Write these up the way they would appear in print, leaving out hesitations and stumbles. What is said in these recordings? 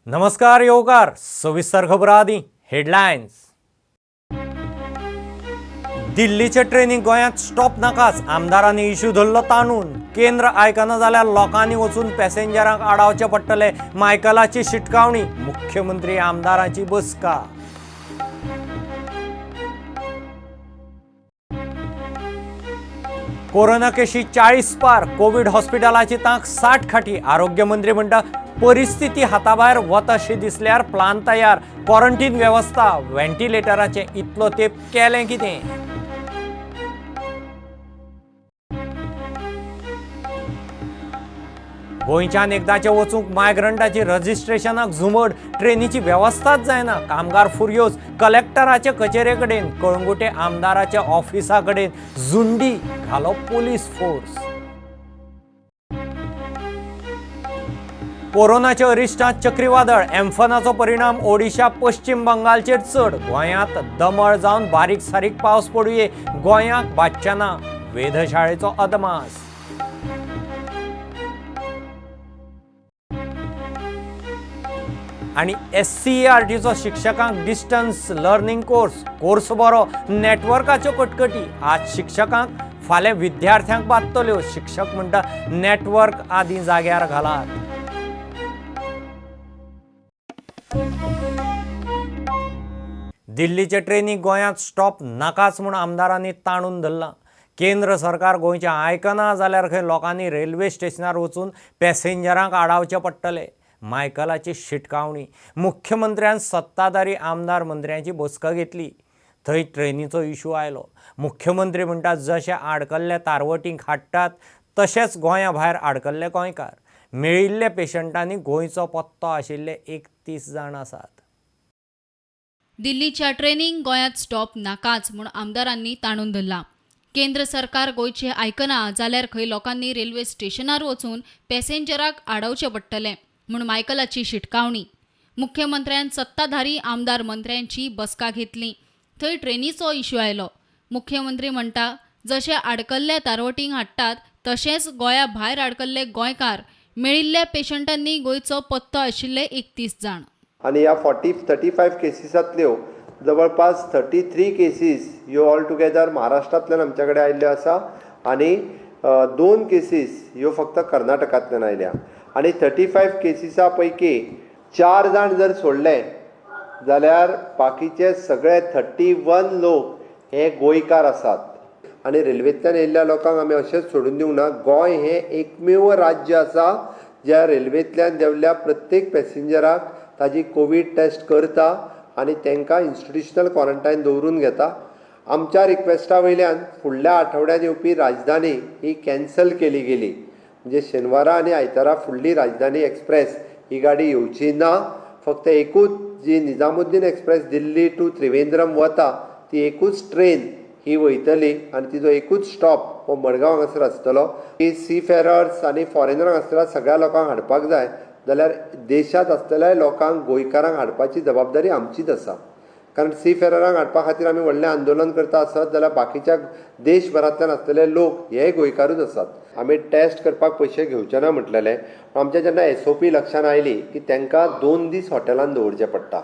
नमस्कार येवकार सविस्तर खबरां आदी हेडलायन्स। दिल्लीचे ट्रेनी गोंयांत स्टॉप नाकाच, आमदारांनी इश्यू धरलो ताणून। केंद्र आयकना जाल्यार लोकांनी वचून पॅसेंजरांक आडावचें पडटलें, मायकलाची शिटकावणी। मुख्यमंत्री आमदारांची बसका। कोरोना केशी 40 पार, कोवीड हॉस्पिटलाची तांक 60 खाटी। आरोग्य मंत्री म्हणटा परिस्थिती हाताभायर वता अशी दिसल्यार प्लान तयार, क्वॉरंटीन वेवस्था, व्हेंटिलेटराचें इतलो तेंप केलें कितें? गोंयच्यान एकदाचें वचूंक मायग्रंटाची रजिस्ट्रेशनाक झुमड, ट्रेनीची वेवस्थाच जायना। कामगार फुर्योज कलेक्टराचे कचेरे कडेन, कळंगुटे आमदाराच्या ऑफिसा कडेन झुंडी घालो पोलीस फोर्स। कोरोनाच्या अरिश्टांत चक्रीवादळ एम्फनाचो परिणाम ओडिशा पश्चिम बंगालचेर चड। गोंयांत दमळ जावन बारीक सारीक पावस पडुये, गोंयांक बादचें ना, वेधशाळेचो अदमास। आनी एससीईआरटीचो शिक्षकांक डिस्टन्स लर्निंग कोर्स, कोर्स बरो, नेटवर्काच्यो कटकटी आज शिक्षकांक फाल्यां विद्यार्थ्यांक बादतल्यो। शिक्षक म्हणटा नेटवर्क आदी जाग्यार घालात। दिल्लीचे ट्रेनी गोंयांत स्टॉप नाकाच म्हूण आमदारांनी ताणून धरलां। केंद्र सरकार गोंयचें आयकना जाल्यार खंय लोकांनी रेल्वे स्टेशनार वचून पॅसेंजरांक आडावचें पडटलें, मायकलाची शिटकावणी। मुख्यमंत्र्यान सत्ताधारी आमदार मंत्र्यांची बसका घेतली, थंय ट्रेनीचो इशू आयलो। मुख्यमंत्री म्हणटा जशे आडकल्ले तारवटींक हाडटात तशेंच गोंया भायर आडकल्ले गोंयकार। मेळिल्ल्या पेशंटांनी गोंयचो पत्तो आशिल्ले 31 जाण आसात। दिल्लीच्या ट्रेनींक गोंयांत स्टॉप नाकाच म्हूण आमदारांनी ताणून धरला। केंद्र सरकार गोंयचें आयकना जाल्यार खंय लोकांनी रेल्वे स्टेशनार वचून पॅसेंजराक आडावचें पडटलें म्हूण मायकलाची शिटकावणी। मुख्यमंत्र्यान सत्ताधारी आमदार मंत्र्यांची बसका घेतली, थंय ट्रेनीचो इश्यू आयलो। मुख्यमंत्री म्हणटा जशे आडकल्ल्या तारवटींक हाडटात तशेंच गोंया भायर आडकल्ले गोंयकार। मेळिल्ल्या पेशंटांनी गोंयचो पत्तो आशिल्ले 31 जाण। आनी ह्या 35 केसीसांतल्यो जवळपास 33 केसीस ह्यो ऑल टुगेदर महाराष्ट्रांतल्यान आमच्या कडेन आयिल्ल्यो आसा आनी 2 केसीस ह्यो फक्त कर्नाटकांतल्यान आयल्या। आनी 35 केसीसा पैकी 4 जाण जर सोडले जाल्यार बाकीचे सगळे 31 लोक हे गोंयकार आसात। आनी रेल्वेंतल्यान येयल्ल्या लोकांक आमी अशेंच सोडून दिवंक ना। गोंय हें एकमेव राज्य आसा ज्या रेल्वेंतल्यान देंवल्ल्या प्रत्येक पॅसेंजराक ताजी कोवीड टेस्ट करता आनी तांकां इन्स्टिट्युशनल क्वॉरंटायन दवरून घेता। आमच्या रिक्वेस्टा वयल्यान फुडल्या आठवड्यान येवपी राजधानी ही कॅन्सल केली गेली, म्हणजे शेनवारा आनी आयतारा फुडली राजधानी एक्सप्रेस ही गाडी येवची ना। फक्त एकूच जी निजामुद्दीन एक्सप्रेस दिल्ली टू त्रिवेंद्रम वता ती एकूच ट्रेन ही वयतली आनी तिजो एकूच स्टॉप हो मडगांव हांगासर आसतलो। ही सी फेरर्स आनी फॉरेनरांक आसतल्या सगळ्या लोकांक हाडपाक जाय जाल्यार देशांत आसतल्या लोकांक गोंयकारांक हाडपाची जबाबदारी आमचीच आसा। कारण सी फेररांक हाडपा खातीर आमी व्हडलें आंदोलन करता आसत जाल्यार बाकीच्या देशभरांतल्यान आसतले लोक हे गोंयकारूच आसात। आमी टेस्ट करपाक पयशे घेवचे ना म्हटलेलें, आमच्या जेन्ना एसओपी लक्षान आयली की तांकां 2 दीस हॉटेलान दवरचें पडटा।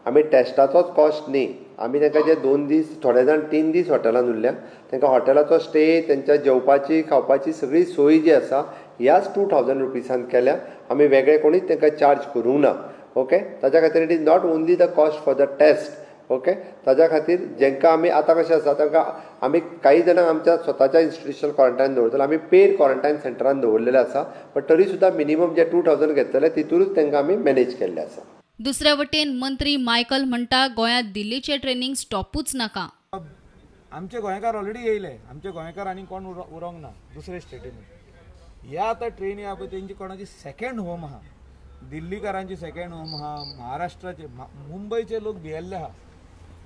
आमी टेस्टाचोच कॉस्ट न्ही, आमी तांकां जे 2 दीस, थोडे जाण 3 दीस हॉटेलान उरल्या, तांकां हॉटेलाचो स्टे, तांच्या जेवपाची खावपाची सगळी सोय जी आसा ह्याच 2000 रुपीसान केल्या। आमी वेगळे कोणीच तांकां चार्ज करूंक ना। ओके, ताच्या खातीर it is not only the cost for the test. Okay, ताच्या खातीर जेंकां आमी आतां कशें आसा तांकां आमी काही जाणांक आमच्या स्वताच्या इन्स्टिट्युशनल क्वॉरंटायन दवरतले, आमी पेड क्वॉरंटायन सेंटरान दवरलेले आसा, बट तरी सुद्दां मिनिमम जे 2000 घेतलेले तितूनच तांकां आमी मॅनेज केल्ले आसा। दुसऱ्या वटेन मंत्री मायकल म्हणटा गोंयांत दिल्लीचे ट्रेनींक स्टॉपूच नाका। आमचे गोंयकार ऑलरेडी येयले, आमचे गोंयकार आनी कोण उरोंक ना दुसरे स्टेटींनी। ह्या आतां ट्रेनी आहा पळय तेंची कोणाची सेकेंड होम आहा, दिल्लीकारांची सेकेंड होम आहा, महाराष्ट्राचे मुंबयचे लोक भियेल्ले आहा,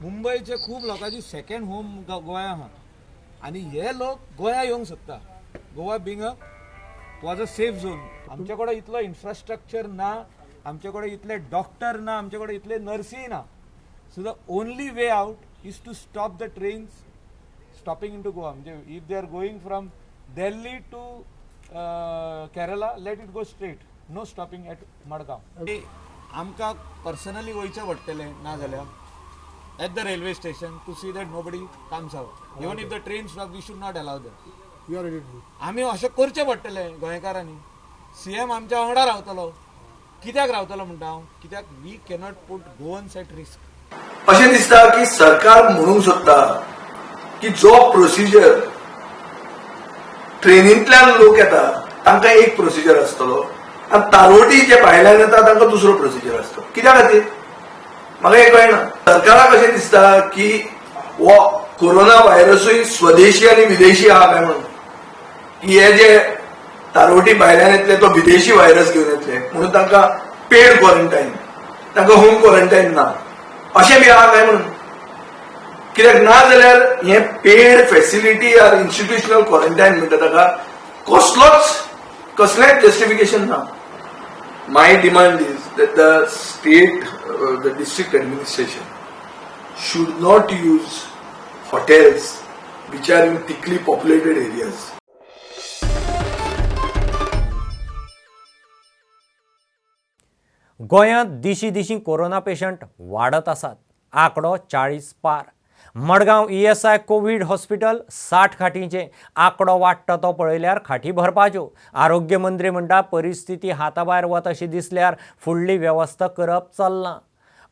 मुंबयचे खूब लोकांची सेकेंड होम गोंया आहा आनी हे लोक गोंया येवंक सोदता। Goa being a was a safe zone. आमचे कडेन इतलो इन्फ्रास्ट्रक्चर ना, आमचे कडेन इतले डॉक्टर ना, आमचे कडेन इतले नर्सी ना. So the only way out is to stop the trains stopping into Goa. म्हणजे if they are going from Delhi to Kerala, let it go straight, no stopping at Madgaon. आमकां पर्सनली वयचें पडटलें ना जाल्यार at the railway station to see that nobody comes out. Even if the train stop, we should not allow them. आमी अशें करचें पडटलें गोंयकारांनी. सीएम आमच्या वांगडा रावतलो. कित्याक रावतलो म्हणटा हांव, कित्याक we cannot put Goans at risk. अशें दिसता की सरकार म्हणूंक सोदता की जो प्रोसिजर ट्रेनींतल्यान लोक येता तांकां एक प्रोसिजर आसतलो आनी तारवटी जे भायल्यान येता तांकां दुसरो प्रोसिजर आसतलो. कित्या खातीर म्हाका हें कळना. सरकाराक अशें दिसता की हो कोरोना व्हायरसूय स्वदेशी आनी विदेशी आहा काय म्हणून, की हे जे तारवटी भायल्यान येतले तो विदेशी व्हायरस घेवन येतले म्हणून तांकां पेड क्वॉरंटायन, तांकां होम क्वॉरंटायन ना अशें बी आहा काय म्हणून. कित्याक ना जाल्यार हे paid facility or institutional quarantine म्हणटा ताका कसलोच कसलेंच जस्टिफिकेशन ना. My demand is that the state, the district administration should not use hotels which are in thickly populated areas. गोंयांत दिशी दिशी कोरोना पेशंट वाडत आसात. आंकडो 40 पार. Madgaon ESI Covid hospital 60 खाटींचें. आंकडो वाडटा तो पळयल्यार खाटी भरपाच्यो. आरोग्य मंत्री म्हणटा परिस्थिती हाताभायर वता अशी दिसल्यार फुडली वेवस्था करप चल्लां.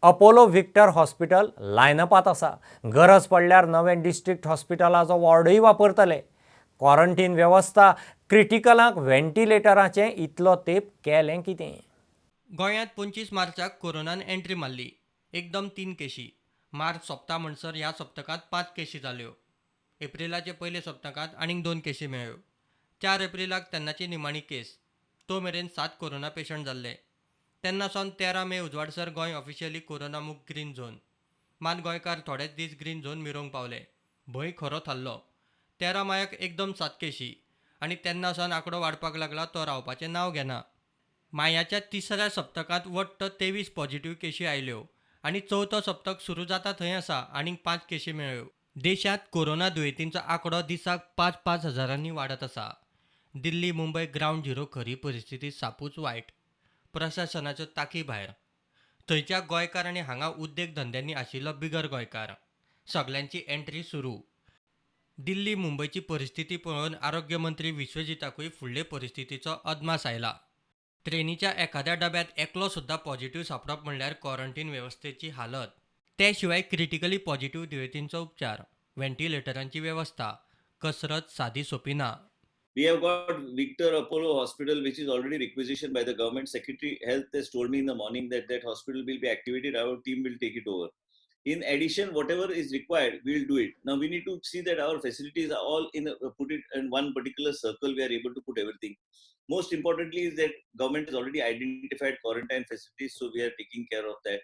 अपोलो विक्टर हॉस्पिटल लायनअपांत आसा. गरज पडल्यार नवें डिस्ट्रिक्ट हॉस्पिटलाचो वॉर्डूय वापरतले. क्वॉरंटीन वेवस्था, क्रिटिकलांक व्हेंटिलेटराचें इतलो तेंप केलें कितें? गोंयांत 25 मार्चाक कोरोनान एंट्री मारली. एकदम 3 केशी. मार्च सोंपता म्हणसर ह्या सप्तकांत 5 केशी जाल्यो. एप्रिलाचे पयले सप्तकांत आनीक 2 केशी मेळ्ळ्यो. 4 एप्रिलाक तेन्नाची निमाणी केस. तो मेरेन 7 कोरोना पेशंट जाल्ले. तेन्ना सावन 13 मे उजवाडसर गोंय ऑफिशियली कोरोना मुक्त ग्रीन झोन. मात गोंयकार थोडेच दीस ग्रीन झोन मिरोवंक पावले. भंय खरो थारलो. 13 मायाक एकदम 7 केशी आनी तेन्ना सावन आंकडो वाडपाक लागला तो रावपाचें नांव घेना. मायाच्या तिसऱ्या सप्तकांत वट्ट 23 पॉझिटिव्ह केशी आयल्यो आनी चवथो सप्तक सुरू जाता थंय आसा आनीक 5 केशी मेळ्ळ्यो. देशांत कोरोना दुयेंतींचो आंकडो दिसाक 5-5 हजारांनी वाडत आसा. दिल्ली मुंबय ग्रावंड झिरो खरी परिस्थिती सापूच वायट. प्रशासनाच्यो ताकी भायर. थंयच्या गोंयकार आनी हांगा उद्देग धंद्यांनी आशिल्लो बिगर गोंयकार सगल्यांची एंट्री सुरू. दिल्ली मुंबयची परिस्थिती पळोवन आरोग्य मंत्री विश्वजिताकूय फुडले परिस्थितीचो अदमास आयला. ट्रेनीच्या एखाद्या डब्यांत एकलो सुद्दां पॉझिटिव्ह सापडप म्हणल्यार क्वॉरंटीन वेवस्थेची हालत. ते शिवाय क्रिटिकली पॉझिटिव्ह दुयेंतींचो उपचार, व्हेंटिलेटरांची वेवस्था, कसरत सादी सोपी ना. We have got Victor Apollo Hospital, which is already requisitioned by the government. Secretary Health has told me in the morning that that hospital will be activated. Our team will take it over. In addition, whatever is required, we will do it. Now we need to see that our facilities are all in a, put it in one particular circle. We are able to put everything. Most importantly is that government has already identified quarantine facilities, so we are taking care of that.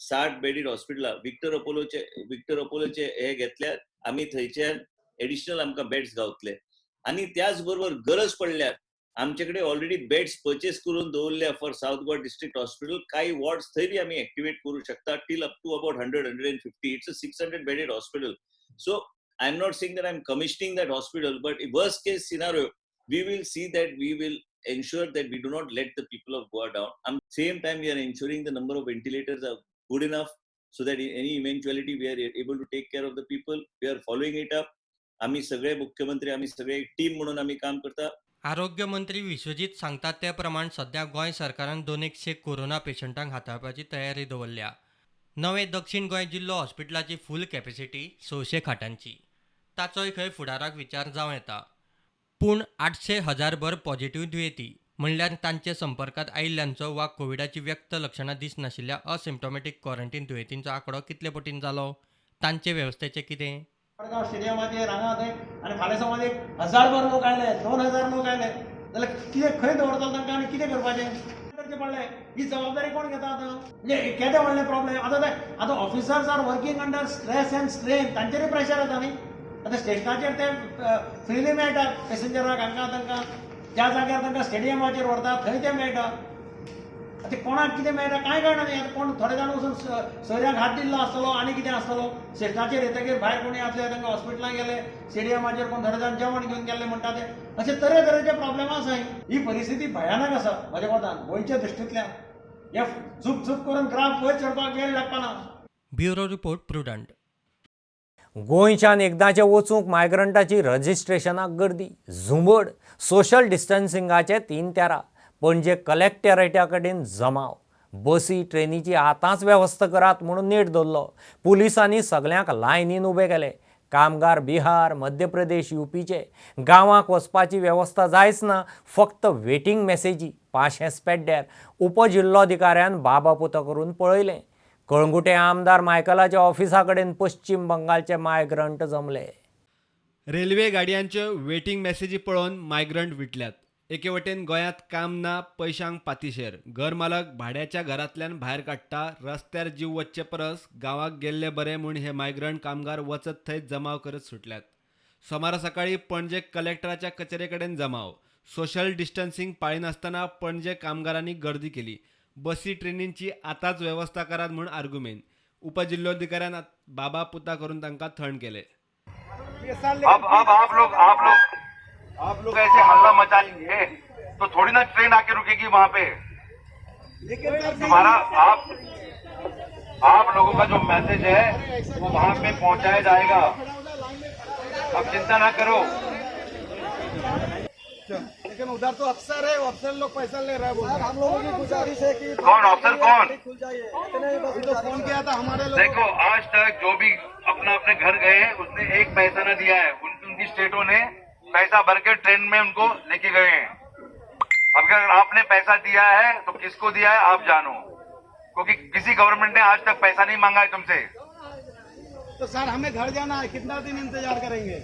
60 bedded hospital, Victor Apollo चे हे घेतल्यार आमी थंयच्यान additional आमकां beds गावतले. आनी त्याच बरोबर गरज पडल्यार आमचे कडेन ऑलरेडी बेड्स परचेस करून दवरल्या for South Goa district hospital. काही वॉर्ड्स थंय बी आमी एक्टिवेट करू शकता till up to about 100-150. It's a 600 bedded hospital. So I am not saying that I am commissioning that hospital, but worst case scenario we will see that we will ensure that we do not let the people of Goa down. At the same time, we are ensuring the number of ventilators are good enough so that in any eventuality we are able to take care of the people. We are following it up. आम्ही सगळे मुख्यमंत्री, आम्ही सगळे team म्हणून आम्ही काम करता. आरोग्य मंत्री विश्वजीत सांगतात ते प्रमाण सध्या गोंय सरकारान 200 कोरोना पेशंटांक हाताळपाची तयारी दवरल्या. नवे दक्षिण गोंय जिल्लो हॉस्पिटलाची फूल कॅपेसिटी 600 खाटांची. ताचोय खंय फुडाराक विचार जावं येता. पूण 800 हजारभर पॉझिटिव्ह दुयेंती म्हणल्यार तांचे संपर्कांत आयिल्ल्यांचो वा कोविडाची व्यक्त लक्षणां दिसनाशिल्ल्या असिम्टोमॅटीक क्वॉरंटीन दुयेंतींचो आंकडो कितले पटीन जालो, तांचे वेवस्थेचें कितें? मडगांव स्टेडियमाचेर हांगा थंय आनी फाल्यां समज 1000 लोक आयले, 2000 लोक आयले जाल्यार कितें खंय दवरतलो तांकां आनी कितें करपाचें करचें पडलें? ही जबाबदारी कोण घेता आतां? म्हणजे केदें व्हडलें प्रॉब्लेम आतां ते. आतां officers are working under stress and strain, तांचेरूय प्रेशर येता न्ही. आतां स्टेशनाचेर ते फ्रिली मेळटा पॅसेंजराक हांकां तांकां, ज्या जाग्यार तांकां स्टेडियमाचेर व्हरता थंय ते मेळटा. आतां कोणाक कितें मेळटा कांय कळना न्ही. आतां कोण थोडे जाण वचून सोयऱ्यांक हात दिल्लो आसतलो आनी कितें आसतलो. स्टेशनाचेर येतकीर भायर कोणी आसले तांकां हॉस्पिटलांत गेले, स्टेडियमाचेर कोण थोडे जाण जेवण घेवन गेल्ले म्हणटा ते. अशे तरेतरेचे प्रॉब्लेम आसा. ही परिस्थिती भयानक आसा म्हज्या मतान गोंयच्या दृश्टींतल्यान. हे झूप झूप करून ग्राफ वयर चडपाक वेळ लागपाना. Bureau report, Prudent. गोंयच्यान एकदांचें वचूंक मायग्रंटाची रजिस्ट्रेशनाक गर्दी, झुंबड, सोशल डिस्टन्सिंगाचे 3-13. पणजे कलेक्टरेटा कडेन जमाव. बसी ट्रेनीची आतांच वेवस्था करात म्हणून नेट धरलो. पुलिसांनी सगल्यांक लायनीन उबे केले. कामगार बिहार, मध्य प्रदेश, युपीचे. गांवाक वचपाची वेवस्था जायच ना, फक्त वेटींग मॅसेजी. पाशेंस पेड्ड्यार उपजिल्लोधिकाऱ्यान बाबा पुता करून पळयलें. कळंगुटे आमदार मायकलाच्या ऑफिसा कडेन पश्चिम बंगालचे मायग्रंट जमले. रेल्वे गाडयांच्यो वेटींग मॅसेजी पळोवन मायग्रंट विटल्यात. एके वटेन गोंयांत काम ना, पयशांक पातिशेर, घर मालक भाड्याच्या घरांतल्यान भायर काडटा, रस्त्यार जीव वचचे परस गांवाक गेल्ले बरे म्हूण हे मायग्रंट कामगार वचत थंय जमाव करत सुटल्यात. सोमारा सकाळी पणजे कलेक्टराच्या कचेरे कडेन जमाव. सोशल डिस्टन्सिंग पाळिनासतना पणजे कामगारांनी गर्दी केली. बसी ट्रेनींची आतांच वेवस्था करात म्हूण आर्गुमेंत. उपजिल्लोधिकाऱ्यान बाबा पुता करून तांकां थंड केले. अब आप लोग ऐसे हल्ला मचाएंगे तो थोड़ी ना ट्रेन आके रुकेगी वहां पे. तुम्हारा आप लोगों का जो मैसेज है वो वहां पे पहुंचाया जाएगा. अब चिंता ना करो. लेकिन उधर तो अफसर है, अफसर लोग पैसा ले रहे हैं. हम लोगों की गुजारिश है कि कौन अफसर कौन खुल जाइए. तो फोन किया था हमारे लोग. देखो, आज तक जो भी अपना अपने घर गए उसने एक पैसा न दिया है. उनकी स्टेटों ने पैसा भर के ट्रेन में उनको लेके गए हैं. अब अगर आपने पैसा दिया है तो किसको दिया है आप जानो, क्योंकि किसी गवर्नमेंट ने आज तक पैसा नहीं मांगा है तुमसे. तो सर हमें घर जाना है, कितना दिन इंतजार करेंगे?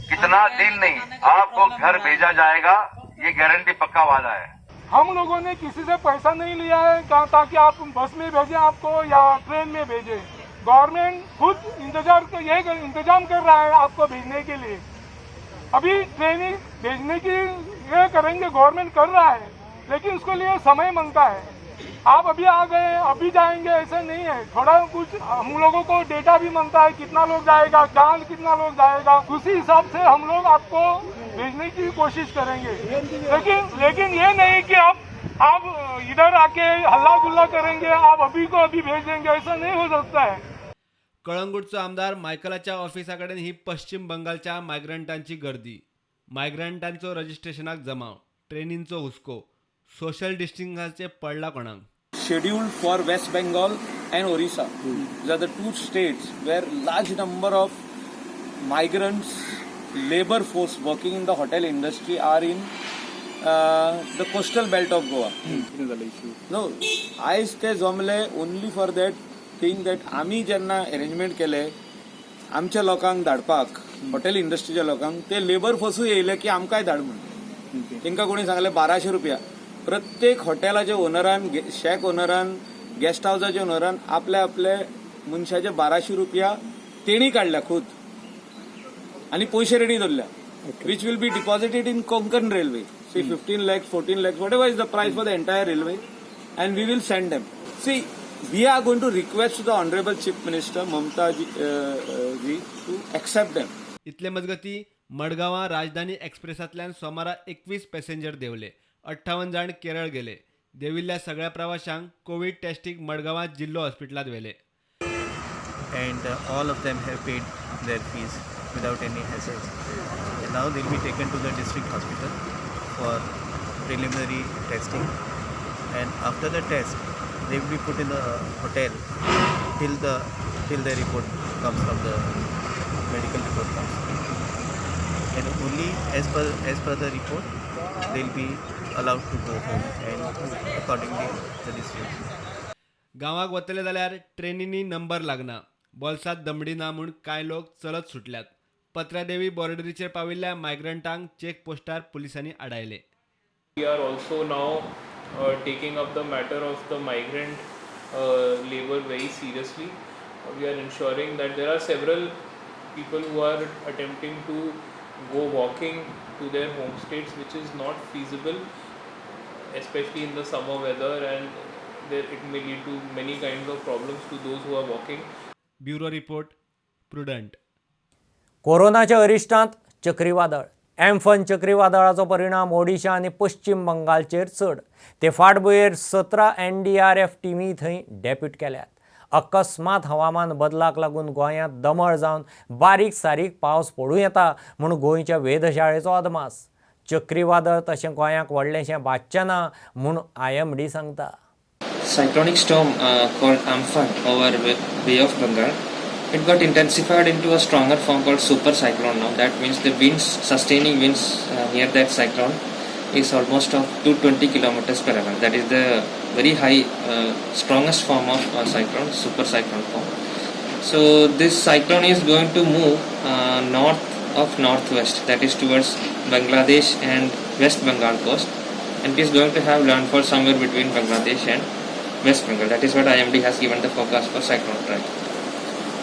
कितना दिन नहीं, आपको घर भेजा जाएगा, ये गारंटी पक्का वादा है. हम लोगों ने किसी से पैसा नहीं लिया है ताकि आप बस में भेजें आपको या ट्रेन में भेजें. गवर्नमेंट खुद इंतजाम कर रहा है आपको भेजने के लिए. अभी ट्रेनिंग भेजने की ये करेंगे, गवर्नमेंट कर रहा है, लेकिन उसके लिए समय मांगता है. आप अभी आ गए अभी जाएंगे ऐसा नहीं है. थोड़ा कुछ हम लोगों को डेटा भी मांगता है, कितना लोग जाएगा, कहाँ कितना लोग जाएगा, उसी हिसाब से हम लोग आपको भेजने की कोशिश करेंगे. लेकिन ये नहीं कि आप इधर आके हल्ला गुल्ला करेंगे, आप अभी को अभी भेज देंगे, ऐसा नहीं हो सकता है. कळंगूटचो आमदार मायकलाच्या ऑफिसा कडेन ही पश्चिम बंगालच्या मायग्रंटांची गर्दी. मायग्रंटांचो रजिस्ट्रेशनाक जमाव, ट्रेनींचो हुस्को, सोशल डिस्टन्सिंगाचे पडला कोणाक. Scheduled for West Bengal and Orissa. These are the two states where large number of migrants, labor force working in the hotel industry are in the coastal belt of Goa. No, आयज ते जमले only for that thing that आमी जेन्ना arrangement केले आमच्या लोकांक धाडपाक, hotel इंडस्ट्रीच्या लोकांक, ते लेबर फोर्सूय येयले की आमकांय धाड म्हूण. तेंकां कोणी सांगले 1200 रुपया. प्रत्येक हॉटेलाच्या ओनरान, शॅक ओनरान, गेस्ट हावसाच्या ओनरान आपल्या आपले मनशाचे 1200 रुपया तेणी काडल्या खूद आनी पयशे रेडी दवरल्या, which will be deposited in Konkan railway. See, 15 lakhs, 14 lakhs, whatever is the price for the entire railway, and we will send them. See, we are going to request to the honourable chief minister Mamata ji to accept them. इतले मजगती मडगांवां राजधानी एक्सप्रेसांतल्यान सोमारा 21 passenger देंवले. 58 जाण केरळ गेले. देंविल्ल्या सगळ्या प्रवाशांक Covid टेस्टीक मडगांवां जिल्लो हॉस्पिटलांत व्हेले. And all of them have paid their fees without any hassles. And now they'll be taken to the district hospital for preliminary testing, and after the test they will be put in the hotel till the report comes from the medical report comes. And only as per the report they'll be allowed to go home and accordingly the decision. गांवाक वतले जाल्यार ट्रेनींनी number लागना, बोल्सांत दमडी ना म्हूण कांय लोक चलत सुटल्यात. पत्र्यादेवी बॉर्डरीचेर पाविल्ल्या मायग्रंटांक चेक पोस्टार पुलिसांनी आडायले. We are also now taking up the matter of the migrant labor very seriously. We are ensuring that there are several people who are attempting to go walking to their home states, which is not feasible, especially in the summer weather, and there it may lead to many kinds of problems to those who are walking. Bureau report, Prudent. कोरोनाच्या अरिश्टांत चक्रीवादळ, Amphan चक्रीवादळाचो परिणाम ओडिशा आनी पश्चिम बंगालचेर चड. ते फाटभुंयेर 17 NDRF टिमी थंय depute केल्यात. अकस्मात हवामान बदलाक लागून गोंयांत दमळ जावन बारीक सारीक पावस पडूं येता म्हूण गोंयच्या वेधशाळेचो अदमास. चक्रीवादळ तशें गोंयाक व्हडलेंशें बादचें ना म्हूण IMD सांगता. Cyclonic storm called Amphan over Bay of Bengal. It got intensified into a stronger form called super cyclone now. That means the winds, sustaining winds near that cyclone is almost of 220 kilometers per hour. That is the very high, strongest form of cyclone, super cyclone form. So this cyclone is going to move north of northwest, that is towards Bangladesh and West Bengal coast, and it is going to have landfall somewhere between Bangladesh and West Bengal. That is what IMD has given the forecast for cyclone track.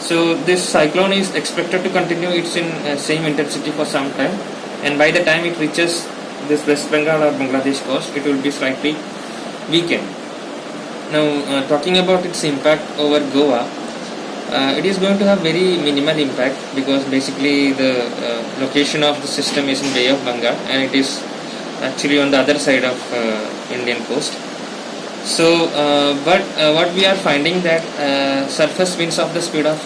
So this cyclone is expected to continue its in same intensity for some time, and by the time it reaches this West Bengal or Bangladesh coast, it will be slightly weakened. Now talking about its impact over Goa, it is going to have very minimal impact because basically the location of the system is in Bay of Bengal and it is actually on the other side of Indian coast. So, but what we are finding that surface winds of the speed of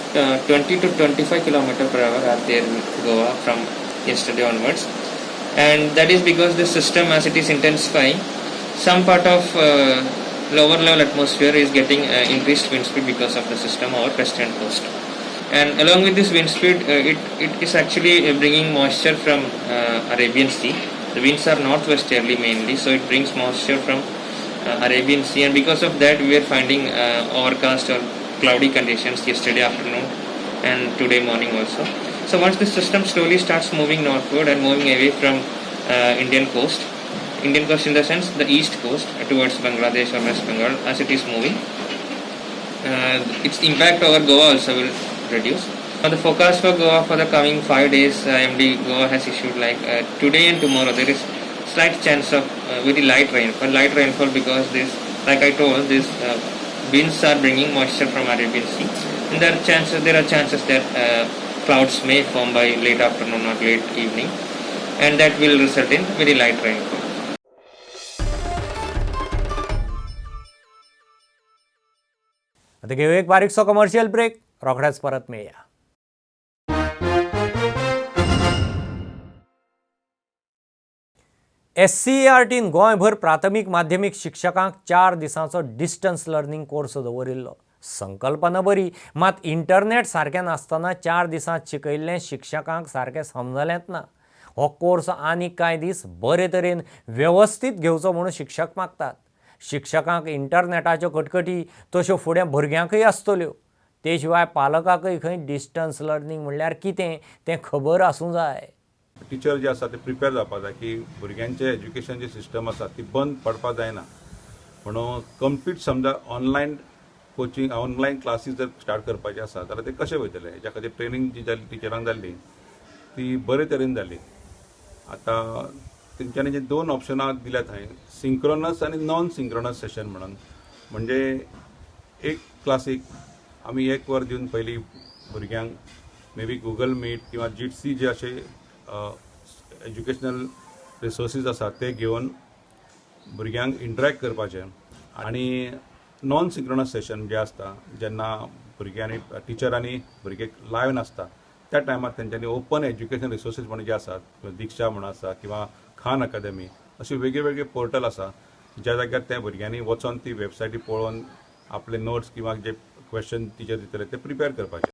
20 to 25 km per hour are there in Goa from yesterday onwards, and that is because the system, as it is intensifying, some part of lower level atmosphere is getting increased wind speed because of the system over western coast. And along with this wind speed, it is actually bringing moisture from Arabian Sea. The winds are northwesterly mainly, so it brings moisture from Arabian Sea, and because of that we are finding overcast or cloudy conditions yesterday afternoon and today morning also. So once the system slowly starts moving northward and moving away from Indian coast in the sense the east coast towards Bangladesh or West Bengal, as it is moving, its impact over Goa also will reduce. Now the forecast for Goa for the coming 5 days, IMD Goa has issued like today and tomorrow there is slight chance of very light rainfall, because this, like I told, this winds are bringing moisture from Arabian Sea, and there are chances that clouds may form by late afternoon or late evening, and that will result in very light rainfall. आता घेऊ एक बारीकसो commercial break, रोखडेच परत मेळया. SCERTन गोंयभर प्राथमीक माध्यमीक शिक्षकांक 4 दिसांचो डिस्टन्स लर्निंग कोर्स दवरिल्लो. संकल्पना बरी, मात इंटरनेट सारकें नासतना 4 दिसांत शिकयल्लें शिक्षकांक सारकें समजलेंच ना. हो कोर्स आनीक कांय दीस बरे तरेन वेवस्थीत घेवचो म्हणून शिक्षक मागतात. शिक्षकांक इंटरनेटाच्यो कटकटी तश्यो फुडें भुरग्यांकय आसतल्यो. ते शिवाय पालकांकय खंय डिस्टन्स लर्निंग म्हणल्यार कितें तें खबर आसूं जाय. टिचर जे आसा ते प्रिपेर जावपाक जाय की भुरग्यांचें एज्युकेशन जे सिस्टम आसा ती बंद पडपाक जायना, म्हणून कंप्लीट समजा ऑनलायन कोचिंग ऑनलायन क्लासीस जर स्टार्ट करपाचे आसा जाल्यार ते कशें वयतले हेच्या खातीर ट्रेनींग जी जाली टिचरांक जाल्ली ती बरे तरेन जाली. आतां तेंच्यांनी जे 2 ऑप्शनां दिल्यात थंय, सिंक्रोनस आनी नॉन सिंक्रोनस सेशन म्हणून, म्हणजे एक क्लासीक आमी 1 वर दिवन पयलीं भुरग्यांक मे बी गुगल मीट किंवा जिटसी जे अशे एज्युकेशनल रिसोर्सीस आसात ते घेवन भुरग्यांक इंटरेक्ट करपाचें, आनी नॉन सिंक्रोनस सेशन जे आसता जेन्ना भुरग्यांनी टिचरांनी भुरगे लायव्ह नासता त्या टायमार तेंच्यांनी ओपन एज्युकेशन रिसोर्सीस म्हणून जे आसात, दीक्षा म्हणून आसा किंवा खान अकादमी अशे वेगळे वेगळे पोर्टल आसा ज्या जाग्यार त्या भुरग्यांनी वचोन ती वेबसायटी पळोवन आपले नोट्स किंवा जे क्वेश्चन टिचर दितले ते प्रिपेर करपाचे.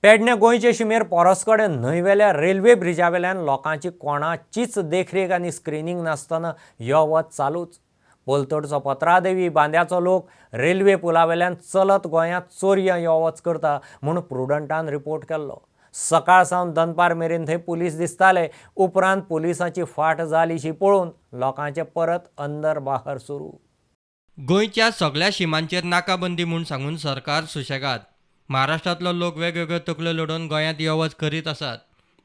पेडणे गोंयचे शिमेर पोरस कडेन न्हंयवेल्या रेल्वे ब्रिजा वेल्यान लोकांची कोणाचीच देखरेख आनी स्क्रिनींग नासतना यो वच चालूच. पलतडचो पत्रादेवी बांद्याचो लोक रेल्वे पुलावेल्यान चलत गोंयांत चोरयां यो वच करता म्हूण प्रुडंटान रिपोर्ट केल्लो. सकाळ सावन दनपार मेरेन थंय पुलीस दिसताले. उपरांत पुलिसांची फाट जालीशी पळोवन लोकांचे परत अंदर बाहर सुरू. गोंयच्या सगळ्या शिमांचेर नाकाबंदी म्हूण सांगून सरकार सुशेगाद. महाराष्ट्रांतलो लोक वेगवेगळ्यो तकल्यो लडोवन गोंयांत यो वच करीत आसात.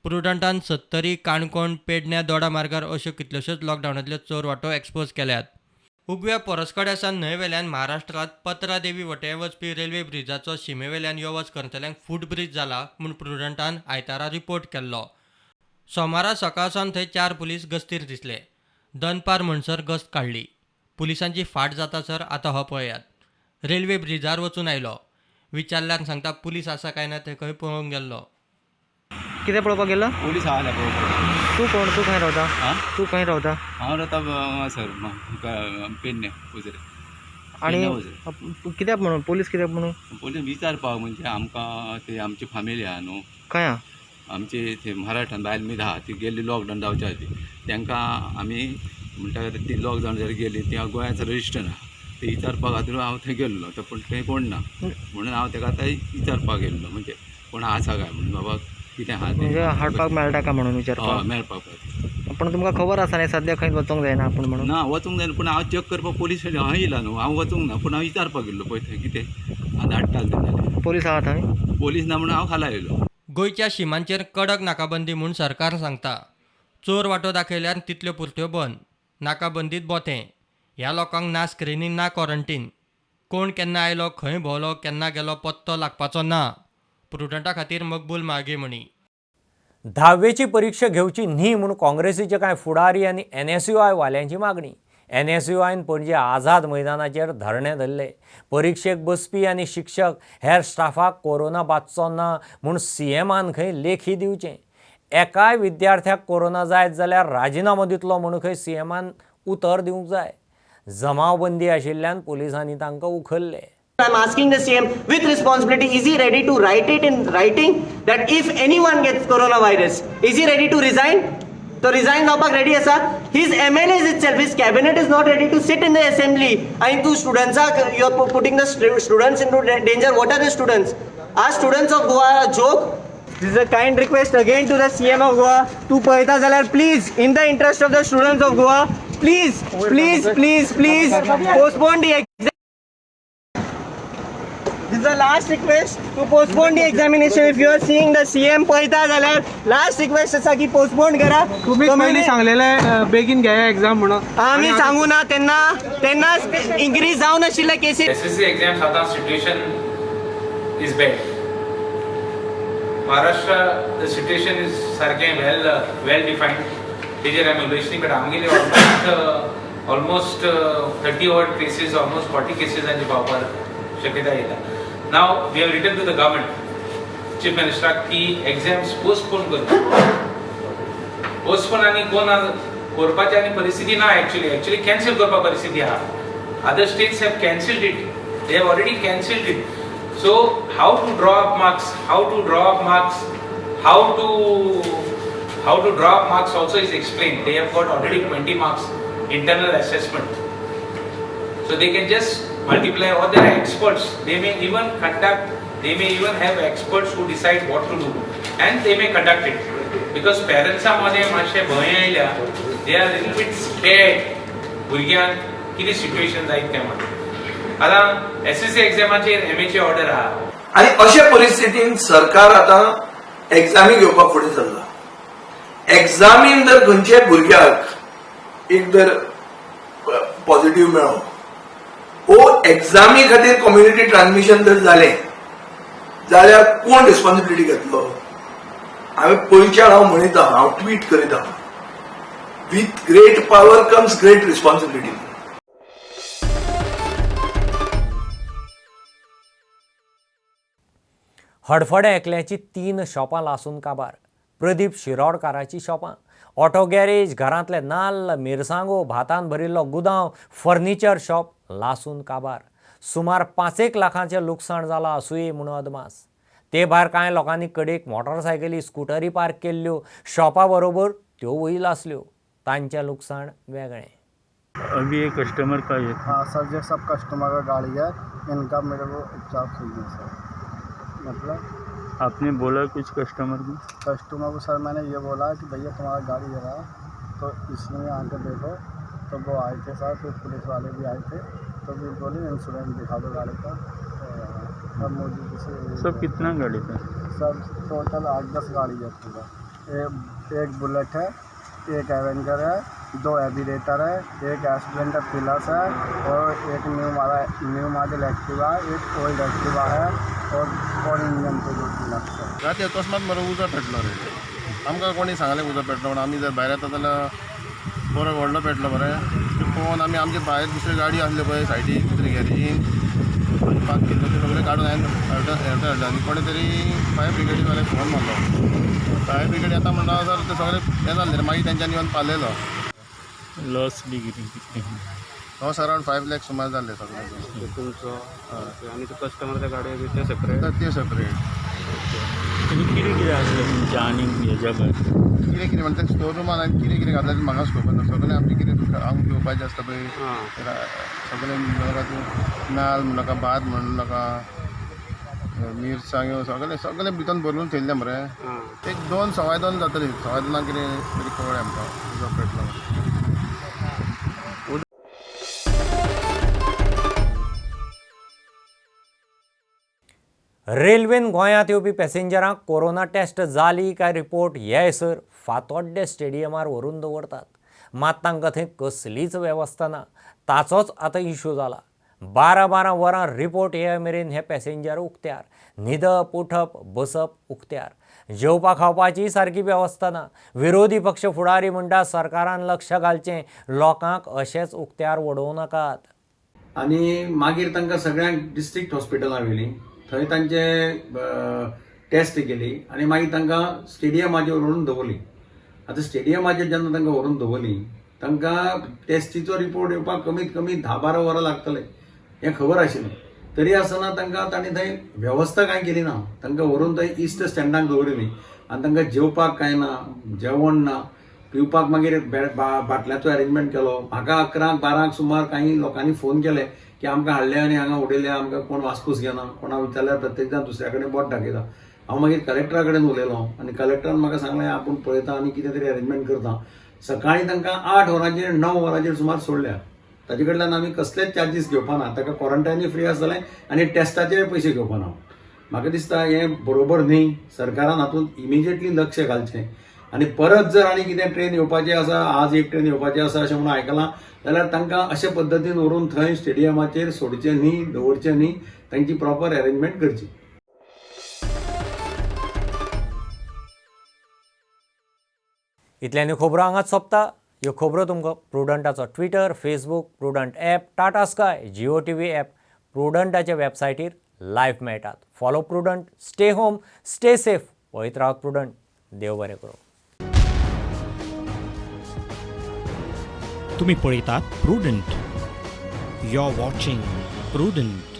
प्रुडंटान सत्तरी, काणकोण, पेडण्या, दोडा मार्गार अश्यो कितल्योश्योच लॉकडावनांतल्यो चोर वाटो एक्सपोज केल्यात. उगव्या पोरस्कड्या सावन न्हंयवेल्यान महाराष्ट्रांत पत्रादेवी वटेन वचपी रेल्वे ब्रिजाचो शिमेवेल्यान यो वच करतल्यांक फूट ब्रीज जाला म्हूण प्रुडंटान आयतारा रिपोर्ट केल्लो. सोमारा सकाळ सावन थंय 4 पुलीस गस्तीर दिसले. दनपार म्हणसर गस्त काडली. पुलिसांची फाट जातासर आतां हो पळयात रेल्वे ब्रिजार वचून आयलो. विचारल्यार सांगता पुलीस आसा काय ना ते खंय पळोवंक गेल्लो. कितें पळोवपाक गेलो? पुलीस आहा पळोवपाक. तूं कोण? तूं खंय रावता? तूं खंय रावता? हांव रावता हांगासर पेडणे उजरे. आनी कित्याक म्हणून पुलीस कित्याक म्हणून? पुलीस विचारपाक म्हणजे आमकां ते आमची फामिली आहा न्हू, खंय आहा? आमची ते महाराष्ट्रान बायल मीत आहा ती गेल्ली लॉकडावन जावच्या आदी. तांकां आमी म्हणटा ती लॉकडावन जर गेली ती गोंयांत रजिस्टर ना, ते विचारपा खातीर हांव थंय गेल्लो. तो पूण थंय कोण ना म्हणून हांव ताका आतां विचारपाक गेल्लो, म्हणजे कोण आसा काय म्हणून, बाबा कितें आहा तें हाडपाक मेळटा काय म्हणून विचारपाक. हय मेळपाक. पूण तुमकां खबर आसा न्ही सद्या खंय वचूंक जायना आपूण म्हणून? ना वचूंक जायना, पूण हांव चॅक करपाक पुलीस हांव येयला न्हू, हांव वचूंक ना, पूण हांव विचारपाक गेल्लो पळय थंय कितें धाडटा जाल्यार. पुलीस आहा थंय? पुलीस ना म्हणून हांव खाला येयलो. गोंयच्या शिमांचेर कडक नाकाबंदी म्हूण सरकार सांगता. चोर वांटो दाखयल्यार तितल्यो पुरत्यो बंद. नाकाबंदीत बोतें. ह्या लोकांक ना स्क्रिनींग ना क्वॉरंटीन. कोण केन्ना आयलो, खंय भोंवलो, केन्ना गेलो पत्तो लागपाचो ना. प्रुडंटा खातीर मकबूल मागे म्हणी. धावेची परीक्षा घेवची न्ही म्हूण काँग्रेसीचे कांय फुडारी आनी NSUI वाल्यांची मागणी. NSUIन पणजे आझाद मैदानाचेर धरणे धरले. परिक्षेक बसपी आनी शिक्षक हेर स्टाफाक कोरोना बादचो ना म्हूण CMआन खंय लेखी दिवचें. एकाय विद्यार्थ्याक कोरोना जायत जाल्यार राजिनामो दितलो म्हूण खंय CMआन उतर दिवंक जाय. जमावबंदी आशिल्ल्यान पुलिसांनी तांकां उखल्ले. I'm asking the CM with responsibility, is he ready to write it in writing that if anyone gets coronavirus, is he ready to resign? So resign जावपाक ready आसा? His MLAs itself, his cabinet is not ready to sit in the assembly. And to students, you are putting the students into danger. What are the students? Are students of Goa a joke? This is a kind request again to the CM of Goa. तू पळयता जाल्यार please, in the interest of the students of Goa, please, please, please, please postpone the exam. This is the last request to postpone the examination. If you are seeing the CM पळयता जाल्यार last request आसा की postpone करा. तुम्ही पयलीं सांगलेले बेगीन घेया एक्झाम म्हणून. आमी सांगू ना तेन्ना तेन्ना इन्क्रीज जावन आशिल्ले केसीस. SSC exams आतां situation is bad. Maharashtra the situation is सारकें वेल डिफायन्ड. तेजेर आमी उलयतली, बट आमगेले ऑलमोस्ट 30 odd cases, almost 40 केसीसांची पावपाक शक्यता येता. Now we have written to the government, Chief Minister, की exams postpone करचे. Postpone आनी कोण करपाची आनी परिस्थिती ना. Actually cancel करपा परिस्थिती आहा. Other states have cancelled it. They have already cancelled it. So how to draw up marks? How to draw up marks? How to draw up marks also is explained. They have got already 20 marks internal assessment. So they can just multiply, or there are experts. They may even conduct, they may even have experts who decide what to do, and they may conduct it. Because parents are मध्ये मातशे भंय आयल्या, they are little bit scared. भुरग्यांक कितें situation जायत काय म्हणून. आतां SSC एक्झामाचेर MAची ऑर्डर आहा. आनी अशे परिस्थितीन सरकार आतां एग्जामी घेवपाक फुडें सरला. एग्जामीन जर खंयच्याय भुरग्याक एक जर पॉझिटिव्ह मेळ्ळो वो एग्जामी खातीर कम्युनिटी ट्रान्समिशन जर जालें जाल्यार कोण रिस्पॉन्सिबिलिटी घेतलो? हांवें पयच्यान हांव म्हणिता, हांव ट्वीट करीत, with great power comes great responsibility. Hadfade एकल्याची 3 शॉपां लासून काबार. प्रदीप शिरोडकाराची शॉपां, ऑटो गॅरेज, घरांतले नाल्ल, मिरसांगो, भातान भरिल्लो गुदांव, फर्निचर शॉप लासून काबार. सुमार 5-1 लाखांचें लुकसाण जालां आसुये म्हूण अदमास. ते भायर कांय लोकांनी कडेक मोटरसायकली, स्कुटरी पार्क केल्ल्यो, शॉपा बरोबर त्योवूय लासल्यो. तांचें लुकसाण वेगळें. अभी ये कस्टमर का ये हाँ सर, ये सब कस्टमर का गाड़ी है, इनका मेरे को उपचार चाहिए सर. मतलब आपने बोला कुछ कस्टमर को? कस्टमर को सर मैंने ये बोला कि भैया तुम्हारा गाड़ी जला तो इसमें आके देखो, तो वो आए थे सर, फिर पुलिस वाले भी आए थे, तो फिर बोले इंश्योरेंस दिखा दो गाड़ी का. तो सब मोदी से सब कितना गाड़ी था? सब टोटल 8-10 गाड़ी है पूरा. एक बुलेट है, एक एवेंजर है, 2 एविएटर है, एक स्प्लेंडर प्लस है और एक न्यू मॉडल एक्टिवा, एक ओल्ड एक्टिवा है और 4 इंजन पे 2 डिलक्स है। राती अकस्मात मरे उजो पेटलो रे, आमकां कोणी सांगलें उजो पेटलो म्हणून। आमी जर भायर येता जाल्यार बरो व्हडलो पेटलो मरे, पळोवन आमी आमचे भायर दुसरी गाडी आसल्यो पळय सायडीक दुसरी गॅरेजीन पार्क केल्लो, ते सगळे काडून हांवें हाडले आनी कोणे तरी फायर ब्रिगेडीवाल्याक फोन मारलो। फायर ब्रिगेड येता म्हणटा सर ते सगळे हें जाल्लें, मागीर तेंच्यांनी येवन पालयलो। लॉस बी कितें? लॉस अरावंड 5 लाख सुमार जाल्ले सगळे तुमचो। आनी ते कस्टमर गाडयो बी ते सेपरेट? ते सेपरेट। कितें कितें आसलें तुमचें आनी हेज्या भायर कितें कितें म्हणटा स्टोर रुमान हांवें कितें कितें घातलें तें म्हाकाच खबर ना। सगळें आमचें कितें आमकां घेवपाचें आसता पळय सगळें म्हणूं तूं नाल्ल म्हणूं नाका, भात म्हणूं नाका, मिरसांग्यो सगळें सगळें भितर भरून थेयल्लें मरे। एक 2 सवाय 2 जातली, 2:15 कितें तरी कळ्ळें आमकां उजो पेटलो। रेल्वेन गोंयांत येवपी पॅसेंजरांक कोरोना टेस्ट जाली काय रिपोर्ट येयसर फातोड्डे स्टेडियमार व्हरून दवरतात। मात तांकां थंय कसलीच वेवस्था ना, ताचोच आतां इशू जाला। 12-12 वरां रिपोर्ट ये मेरेन हे पॅसेंजर उक्त्यार, न्हिदप उठप बसप उक्त्यार, जेवपा खावपाची सारकी वेवस्था ना। विरोधी पक्ष फुडारी म्हणटा सरकारान लक्ष घालचें, लोकांक अशेंच उक्त्यार वडोवं नाकात। आनी मागीर तांकां सगळ्यांक डिस्ट्रिक्ट हॉस्पिटलां व्हेलीं, थंय तांचे टेस्ट केली आनी मागीर तांकां स्टेडियमाचेर व्हरून दवरली। आतां स्टेडियमाचेर जेन्ना तांकां व्हरून दवरली तांकां टेस्टीचो रिपोर्ट येवपाक कमीत कमी 10-12 वरां लागतले हें खबर आशिल्लें। तरी आसतना तांकां तांणी थंय वेवस्था कांय केली ना। तांकां व्हरून थंय इस्ट स्टँडाक दवरिल्ली आनी तांकां जेवपाक कांय ना, जेवण ना, पिवपाक मागीर बाटल्यांचो अरेंजमेंट केलो। म्हाका 11-12 सुमार कांय लोकांनी फोन केले की आमकां हाडले आनी हांगा उडयले, आमकां कोण वासपूस घेना, कोणा विचारल्यार प्रत्येक जाण दुसऱ्या कडेन बोट दाखयता। हांव मागीर कलेक्टरा कडेन उलयलो आनी कलेक्टरान म्हाका सांगलें आपूण पळयता आनी कितें तरी अरेंजमेंट करता। सकाळीं तांकां 8 वरांचेर 9 वरांचेर सुमार सोडल्या। ताजे कडल्यान आमी कसलेच चार्जीस घेवपा ना, ताका क्वॉरंटायनूय फ्री आसतलें आनी टेस्टाचेर पयशे घेवपा ना। म्हाका दिसता हें बरोबर न्ही, सरकारान हातूंत इमिजिएटली लक्ष घालचें आनी परत जर आनी कितें ट्रेन येवपाची आसा, आज एक ट्रेन येवपाची आसा अशें म्हणून आयकलां जाल्यार तांकां अशे पद्दतीन व्हरून थंय स्टेडियमाचेर सोडचें न्ही, दवरचें न्ही, तांची प्रॉपर अरेंजमेंट करची। इतल्यानी खबरो हांगाच सोंपता। ह्यो खबरो तुमकां प्रुडंटाचो Twitter, Facebook, Prudent app, Tata Sky, Jio TV app, प्रुडंटाच्या वेबसायटीर live मेळटात। Follow Prudent, stay home, stay safe. पळयत रावात प्रुडंट। देव बरें करूं। तुम्ही पळयतात Prudent. You are watching Prudent.